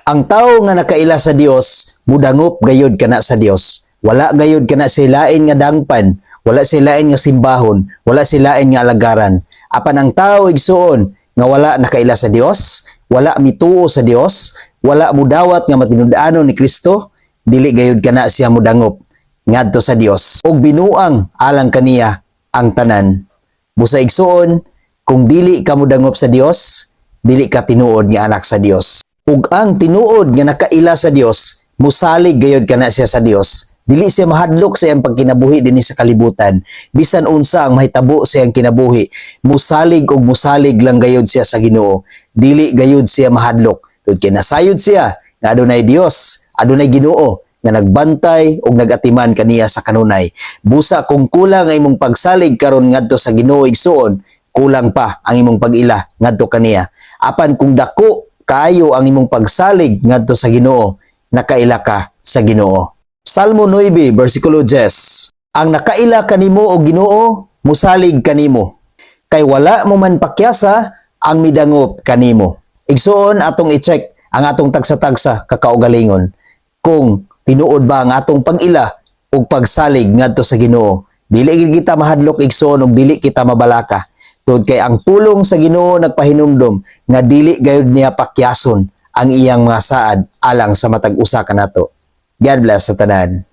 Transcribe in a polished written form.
Ang tao nga nakaila sa Dios, mudangop gayud kana sa Dios. Wala gayud kana sa lain nga dangpan, wala sa lain nga simbahon, wala sa lain nga alagaran. Apan ang tao, igsuon, nga wala nakaila sa Dios, wala mituo sa Dios, wala mudawat nga matinud-anon ni Kristo, dili gayud kana siya mudangop ngadto sa Dios. Og binuang alang kaniya ang tanan. Busa, igsuon, kung dili ka mudangop sa Dios, dili ka tinuod nga anak sa Dios. Ug ang tinuod nga nakaila sa Dios, musalig gayud kana siya sa Dios. Dili siya mahadlok sa iyang pagkinabuhi dinhi sa kalibutan. Bisan unsa ang mahitabo sa iyang kinabuhi, musalig ug musalig lang gayud siya sa Ginoo. Dili gayud siya mahadlok. Tungod kay nasayod siya nga adunay Dios, adunay Ginoo nga nagbantay ug nagatiman kaniya sa kanunay. Busa kung kulang ang imong pagsalig karon ngadto sa Ginoo, igsuon, kulang pa ang imong pag-ila ngadto kaniya. Apan kung dako kaayo ang imong pagsalig ngadto sa Ginoo, nakaila ka sa Ginoo. Salmo 9, versikulo 10. Ang nakaila kanimo, o Ginoo, musalig kanimo. Kay wala mo man pakyasa ang midangop kanimo. Igsuon, atong i-check ang atong tagsa-tagsa kakaugalingon kung tinuod ba ang atong pag-ila ug pagsalig ngadto sa Ginoo. Dili gid kita mahadlok, igsuon, ug dili kita mabalaka. Tungod kay ang pulong sa Ginoo nagpahinumdom nga dili gayud niya pakyason ang iyang mga saad alang sa matag usa kanato. God bless sa tanan.